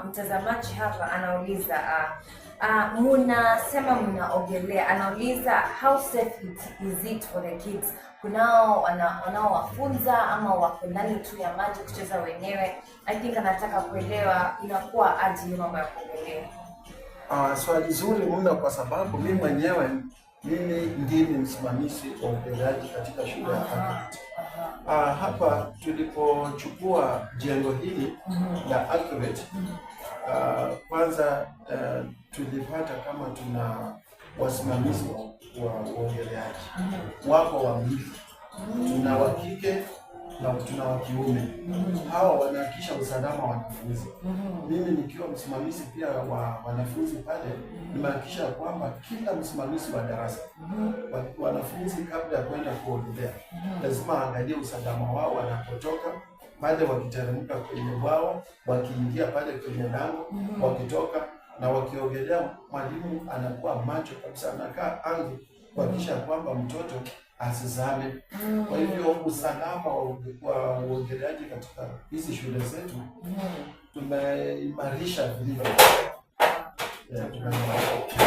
Mtazamaji hapa anauliza, munasema mnaogelea, anauliza how safe is it for the kids? Kunao wanaowafunza ama wako ndani tu ya maji kucheza wenyewe? I think anataka kuelewa inakuwa aje hiyo mambo ya kuogelea. Swali zuri mno kwa sababu mimi mwenyewe, mimi ndimi msimamizi wa uogeleaji katika shule ya Accurate. Hapa tulipochukua jengo hili la Accurate, kwanza tulipata kama tuna wasimamizi wa uogeleaji wako wawili, tuna wa kike na tuna wa kiume. Hawa wanahakikisha usalama wa wanafunzi. Mimi nikiwa msimamizi pia wa wanafunzi pale, nimehakikisha kwamba kila msimamizi wa darasa, wanafunzi kabla ya kwenda kuogelea lazima aangalie usalama wao wanapotoka pale, wakiteremka kwenye bwawa, wakiingia pale kwenye lango, wakitoka na wakiogelea, mwalimu anakuwa macho kabisa, anakaa ange kuhakikisha kwamba mtoto asizame. Kwa hivyo usalama wa uogeleaji katika hizi shule zetu tumeimarisha vilivyo. Yeah, tumeimarisha.